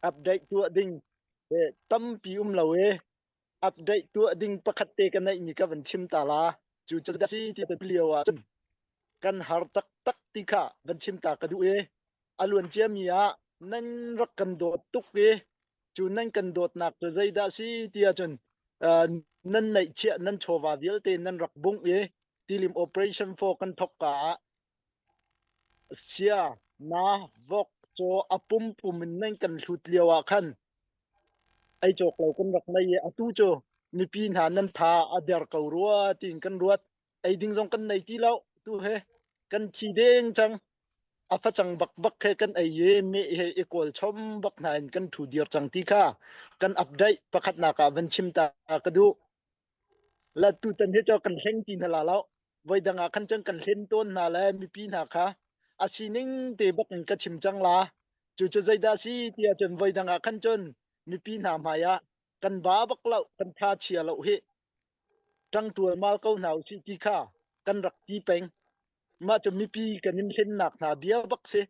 Update tuah ding tampi um lo i update tuah ding pakhat te ka neihmi ka van chim ta la. Cu cu si ti lio ah cun kan har taktak ti kha van chim ta ka duh i a luan ciami ah nan rak kan dawt tuk i cu nan kan dawtnak cu zeidah si ti ahcun nan neihchiah nan chawva vialte nan rak bungh i tilim operation 4 kan thawk ka ah Sia, na, vok, caw a pumpum in nan kan hlut lio ah khan ei cawk lo kan rak nei i atu cu mipi hna nan tha a der ko rua tiin kan ruat. Ei ding zong kan nei ti lo tu he kan thi deng cang. A facang bakbak he kan ei i meh he i kawl chom bak hna in kan thu dir cang ti kha kan update pakhatnak ah van chim ta ka duh. La tutan hi cu kan hleng ti hna la lo. Voidang ah khan cun kan hlen tawn hna le mipi hna kha a sining te bak in ka chim cang la. Cu cu zeidah si ti ahcun voidang ah khan cun mipi hna hmai ah kan ba bak lo, kan tha chia lo hi. Ṭang ṭualmal ko hna usih ti kha kan rak ti peng. Mah cu mipi kan in hlennak hna bia bak si.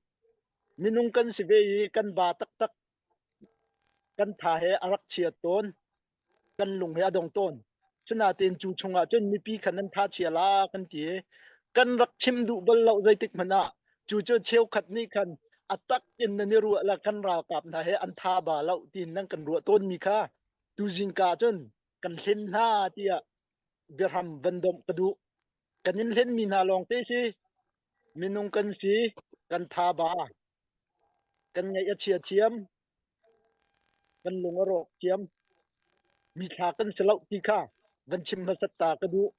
Minung kan si ve i kan ba taktak. Kan tha he a rak chia tawn. Kan lung hi a dong tawn. Cunatein cu chungah cun mipi kha nan tha chia la kan ti i kan rak chim duh bal lo zeitik hmanh ah cu cu cheukhat nih khan a tak in nan i ruah la kan ralkap hna he an tha ba lo tiin nan kan ruah tawnmi kha tu zingka cun kan hlen hna tiah biahram van domh ka duh. Kan in hlenmi hna lawng te si minung kan si kan tha ba kan ngaih a chia thiam kan lung a rawk thiam mithla kan si lo ti kha van chim hmasat ta ka duh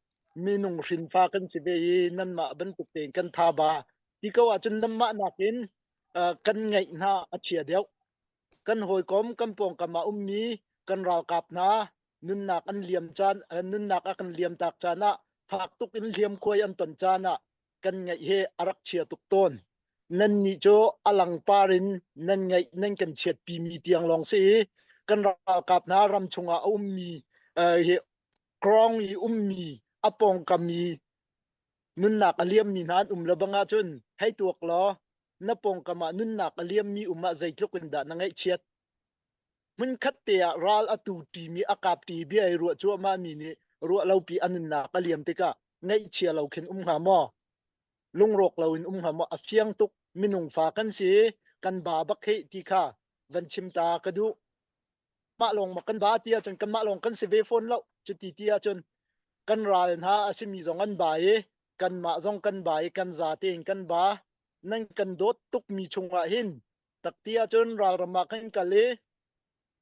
minung hrinfa kan si ve i nanmah bantuk tein kan tha ba ti ko ahcun nanmah nakin kan ngaih hna a chia deuh kan hawikom kan pawngkam ah ummi kan ralkap hna nunnak an liam caan nunnak a kan liam tak caan ah fak tuk in hliamkhuai an ton caan ah kan ngaih hi a rak chia tuk tawn. Nannih cu a langpar in nan ngaih nan kan chiatpimi tiang lawng si i kan ralkap hna ram chungah a ummi hi krong i ummi a pawngkam i nunnak a liammi hna an um lo bang ahcun hei tuak law na pawngkam ah nunnak a liammi um ah zeitluk in dah na ngaihchiat. Hmunkhat te ah ral a tu ṭimi a kap ṭi bia i ruah cuahmahmi nih ruah lopi a nunnak a liam tikah ngaihchia lo khin um hnga maw? Lungrawk loin um hnga maw? A fiang tuk minung fa kan si kan ba bak hei ti kha van chim ta ka duh. Mah lawng ma kan ba ti ahcun kanmah lawng kan si ve fawn lo. Cuti ti ahcun kan ral hna a simi zong an ba i kanmah zong kan ba i kan za tein kan ba. Nan kan dawt tukmi chungah hin Tak ti ahcun ralram ah kan kal i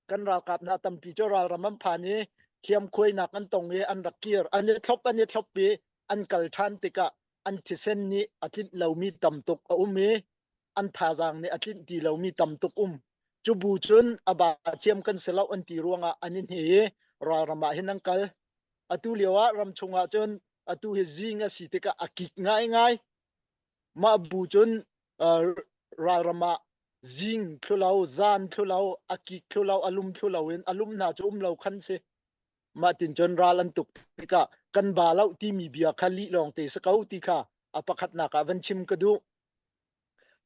kan ralkap hna tampi cu ralram an phan i hliamkhuainak an tong i an rak kir. An i thlop an i thlop i an kal ṭhan tikah an thisen nih a tlinh lomi tam tuk a um i an thazaang nih a tlinh ti lomi tam tuk um. Cu bu cun a ba thiam kan si lo an ti ruangah an i hne i ralram ah hin an kal. Atu lio ah ram chungah cun atu hi zing a si tikah a kik ngaingai. Mah bu cun ralram ah zing thlulo, zan thlulo, a kik thlulo, a lum thlulo in a lum hna cu um lo khan si. Mah tin cun ral an tuk tikah kan ba lo timi bia kha lih lawng te si ko ti kha a pakhatnak ah van chim ka duh.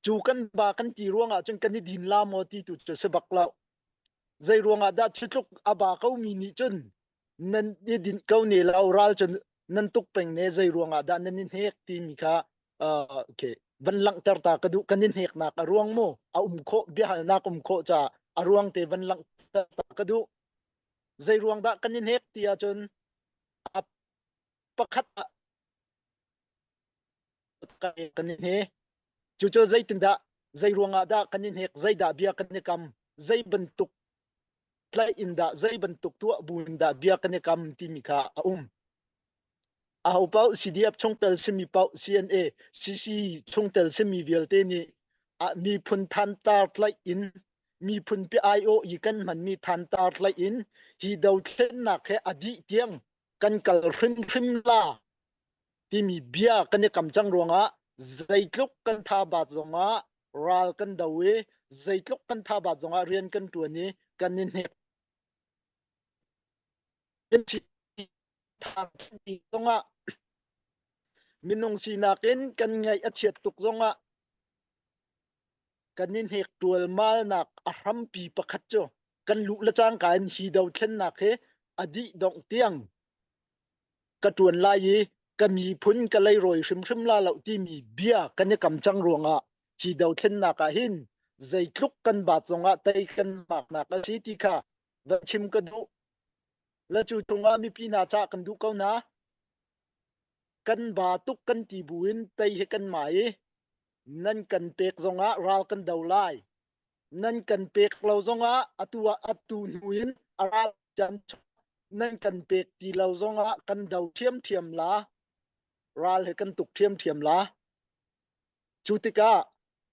Cu kan ba kan ti ruangah cun kan i din la maw ti tu cu si bak lo. Zei ruangah dah cutluk a ba ko mi nih cun nan i dinh ko ne lo ral cun nan tuk peng ne zei ruangah dah nan i hnek timi kha uh, okay van langhter ta ka duh kan i hneknak a ruang mu a um khawh biahalnak um khawh ca a ruang te van langhter ta ka duh zei ruang dah kan i hnek ti ahcun a pakhat ah kan i hne cucu zeitindah zei ruangah dah kan i hnek zeidah bia kan i kam zei bantuk tlaih in dah zei bantuk tuah bu in dah bia kan i kam timi kha a um. Aho paoh CDF chungtel simi paoh CNA CC chungtel simi vialte nih miphun thantar tlaih in miphun pi IO i kan hmanmi thantar tlaih in hi dothlennak he a dih tiang kan kal hrimhrim la timi bia kan i kam cang ruangah zeitluk kan tha bat zongah ral kan do i zeitluk kan tha bat zongah rian kan ṭuan i kan i hnek zongah minung sinak in kan ngaih a chiat tuk zongah. Kan i hnek ṭualmalnak a hrampi pakhat cu kan luh le cangka in hi dothlennak hi a dih dongh tiang ka ṭuan lai i ka miphun ka leirawi hrimhrim la lo timi bia kan i kam cang ruangah hi dothlennak ah hin zeitluk kan baat zongah tei kan maknak a si ti kha va chim ka duh. La cu chungah mipi hna cah kan duh ko na. Kan ba tuk kan ti buin tei hi kan ma i nan kan pek zongah ral kan do lai. Nan kan pek lo zongah atu ah atu hnu in a ral can nan kan pek ti lo zongah kan do ṭhiamṭhiam la. Ral he kan tuk ṭhiamṭhiam la. Cu tikah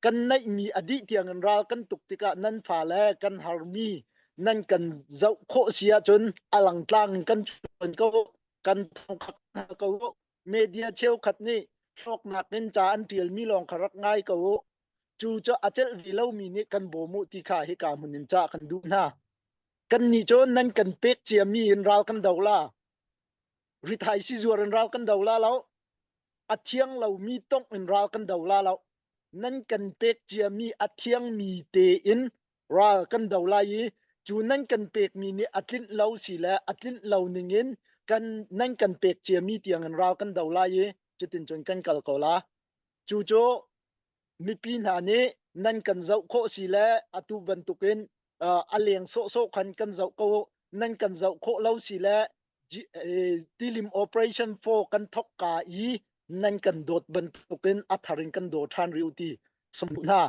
kan neihmi a dih tiangin ral kan tuk tikah nan fale kan harmi nan kan zoh khawh si ahcun a langtlang in kan chuan ko kan thongkhak hna ko media cheukhat nih hlawknak in ca an ṭialmi lawng kha rak ngai ko u. Cu cu a celh ve lomi nih kan bawm u ti kha hika hmun in ca kan duh hna. Kannih cu nan kan pek ciami in ral kan do la. Rithai si zuar in ral kan do la lo. A thiang lomi tongh in ral kan do la lo. Nan kan pek ciami a thiangmi tein ral kan do lai i cu nan kan pekmi nih a tlinh lo si le a tlinh lo ningin kan nan kan pek ciami tiangin ral kan do lai i cutin cun kan kal ko la. Cu cu mipi hna nih nan kan zoh khawh si le atu bantukin a leng sawhsawh khan kan zoh ko nan kan zoh khawh lo si le tilim operation 4 kan thok ka i nan kan dawt bantukin a thar in kan daw ṭhan rih u ti sum hna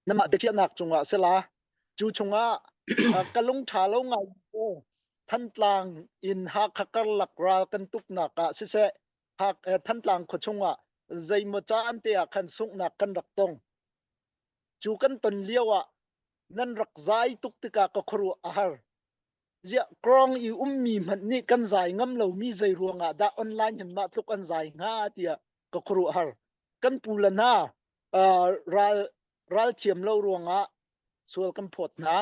namah biakhiahnak cungah sila cu chungah ka lung ṭha lo ngai Thantlang in Hakha karlak ral kan tuknak ah siseh Thantlang khua chungah zeimaw caan te ah khan sunghnak kan rak tong. Cu kan ton lio ah nan rak zai tuk tikah ka khuaruah a har. Ziah krong i ummi hmanh nih kan zai ngam lomi zei ruangah dah online hin mah tluk an zai hnga tiah ka khuaruah har. Kan pu le hna ral ral thiam lo ruangah sual kan phawt hna.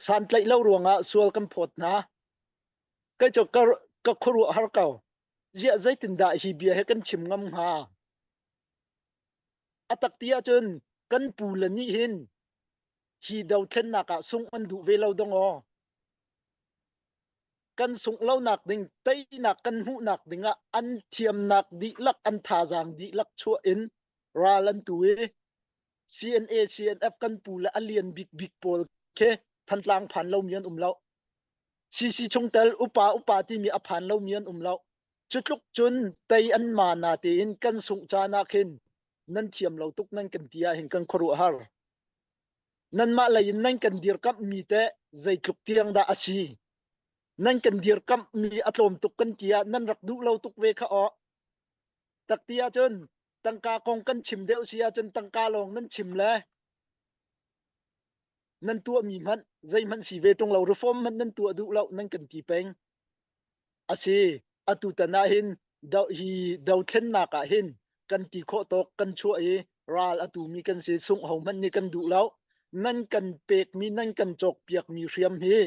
Santlaih lo ruangah sual kan phawt hna. Kei cu ka, ka khuaruah har ko. Ziah zeitindah hi bia hi kan chim ngam hnga? A tak ti ahcun kan pu le nih hin hi dothlennak ah sungh an duh ve lo dong aw. Kan sungh lonak ding, teinak kan hmuhnak ding ah an thiamnak dihlak, an thazaang dihlak chuah in ral an tu i CNA, CNF kan pu le a lian bikbik pawl khi Thantlang phan lomi an um lo. CC chungtel upa upa timi a phan lomi an um lo. Cu tluk cun tei an ma na tein kan sungh caan ah khin nan thiam lo tuk nan kan ti ah hin kan khuaruah har. Nanmah lei in nan kan dirkamh mi teh zeitluk tiang dah a si? Nan kan dirkamh mi a tlawm tuk kan ti ah nan rak duh lo tuk ve kha aw. Tak ti ahcun tangka kong kan chim deuh si ahcun tangka lawng nan chim le nan tuahmi hmanh zeihmanh si ve ṭung lo reform hmanh nan tuah duh lo nan kan ti peng a si atu tan ah hin do, hi dothlennak ah hin kan ti khawh tawk kan chuah i ral atu mi kan si sungh ho hmanh nih kan duh lo nan kan pekmi nan kan cawkpiakmi hriam hi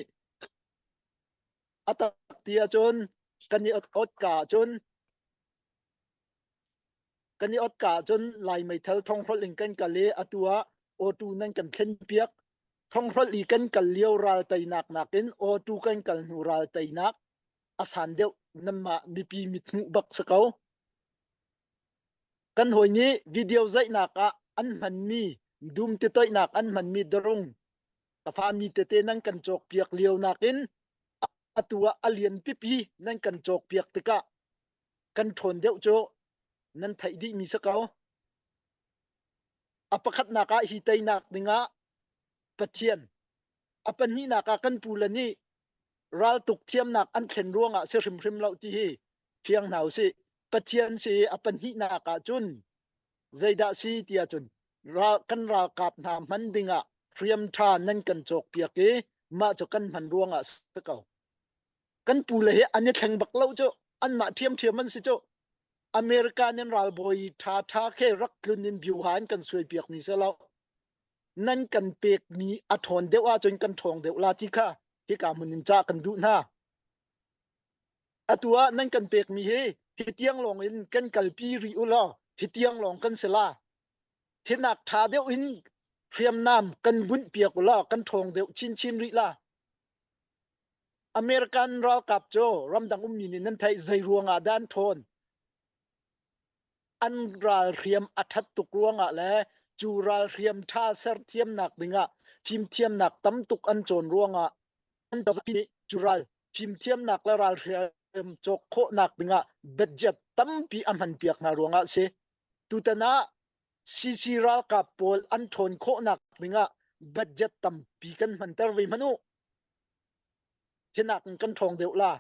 a tak ti ahcun kan i ot ka ahcun Kan i ot ka ahcun Lai meithal thonghrolh in kan kal i atu ah awtu nan kan thlenpiak. Thonghrolh i kan kal lio ral teinak nakin awtu kan kal hnu ral teinak a san deuh nanmah mipi mithmuh bak si ko. Kan hawi nih video zaihnak ah an hmanmi dum titoihnak an hmanmi darung ka mi tete nan kan cawkpiak lio nakin atu ah a lian pipi nan kan cawkpiak tikah kan ṭhawn deuh cu nan theih dihmi si ko. A pakhatnak ah hi teinak dingah Pathian, a pahnihnak ah kan pu le nih raltuk thiamnak an thlen ruangah si hrimhrim lo ti hi fiang hna usih. Pathian si a pahnihnak ah cun zeidah si ti ahcun ral, kan ralkap hna hman dingah hriam ṭha nan kan cawkpiak i mah cu kan hman ruangah si ko. Kan pu le hi an i thleng bak lo cu anmah ṭhiamṭhiam an si cu. America nan ralbawi ṭha ṭha khe rak tlun in biuha an kan suai piak mi si lo. Nan kan pek mi a ṭhawn deuh ahcun kan ṭhawng deuh la ti kha hika hmun in cah kan duh hna. Atu ah nan kan pek mi hi hi tiang lawng in kan kalpi rih u law hi tiang lawng kan si la. Hinak ṭha deuh in hriamnam kan bunh piak ulaw kan ṭhawng deuh chinchin rih la. American ralkap cu ramdang ummi nih nan theih zei ruangah dah an ṭhawn? An ralhriam a ṭhat tuk ruangah le cu ralhriam ṭha serthiamnak dingah fimthiamnak tam tuk an cawn ruangah an nih cu ral fimthiamnak le ralhriam cawk khawhnak dingah budget tampi a hmanpiak hna ruangah a si. Tutan ah CC ralkap pawl an ṭhawn khawhnak dingah budget tampi kan hmanter ve hmanh u. Hinak in kan ṭhawng deuh la.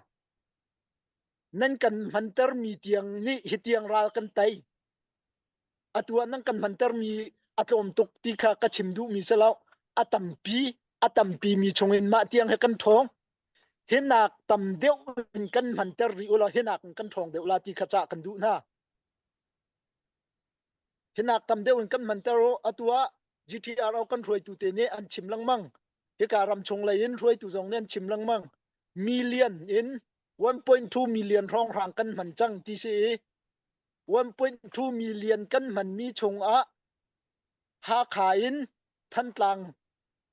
Nan kan hmantermi tiang nih hi tiang ral kan tei. Atu ah nan kan hmantermi a tlawm tuk ti kha ka chim duhmi si lo. A tampi, a tampi mi chungin mah tiang hi kan ṭhawng. Hinak tam deuh in kan hmanter rih u law hinak in kan ṭhawng deuh la ti kha cah kan duh hna. Hinak tam deuh in kan hmanter u. Atu ah GTRO kan hruaitu te nih an chim lengmang. Hika ram chung lei in hruaitu zong nih an chim lengmang. Million in 1.2 million hrawnghrang kan hman cang ti si i 1.2 million kan hmanmi chungah Hakha in Thantlang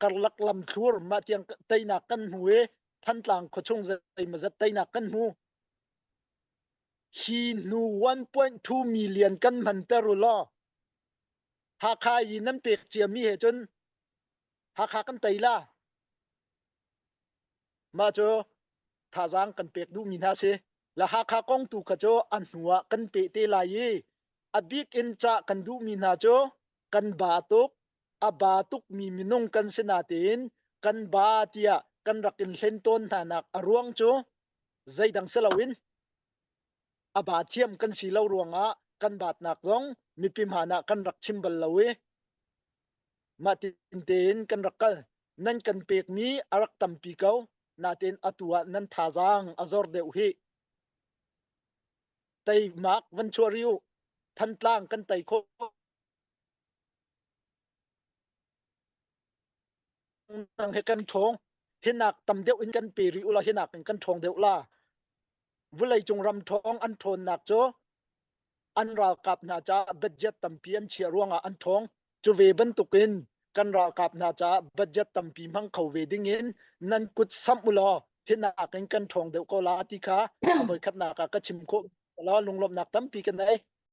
karlak lamthlur mah tiang teinak kan hmu i Thantlang khuachung zeimazat teinak kan hmu. Hi hnu 1.2 million kan hmanter u law Hakha i nan pek ciami he cun Hakha kan tei la. Mah cu thazaang kan pek duhmi hna si. La Hakha kong tu kha cu a hnu ah kan peh te lai i a bik in cah kan duhmi hna cu kan ba tuk, a ba tukmi minung kan si natein kan ba tiah kan rak in hlen tawn hna nak a ruang cu zeidang si loin a ba thiam kan si lo ruangah kan batnak zong mipi hmaan ah kan rak chim bal lo i mah tin tein kan rak kal. Nan kan pekmi a rak tampi ko natein atu ah nan thazaang a zor deuh hi. Teimak van chuah rih u. Thantlang kan tei khawh nang he kan ṭhawng. Hinak tam deuh in kan pe rih u law hinak in kan ṭhawng deuh la. Vawleicung ram ṭhawng an ṭhawnnak cu an ralkap hna caah budget tampi an chiah ruangah an ṭhawng. Cu ve bantukin kan ralkap hna caah budget tampi hmang kho ve dingin nan kut samh u law hinak in kan ṭhawng deuh ko la ti kha a voikhatnak ah ka chim khawh law lunglawmhnak tampi ka nei.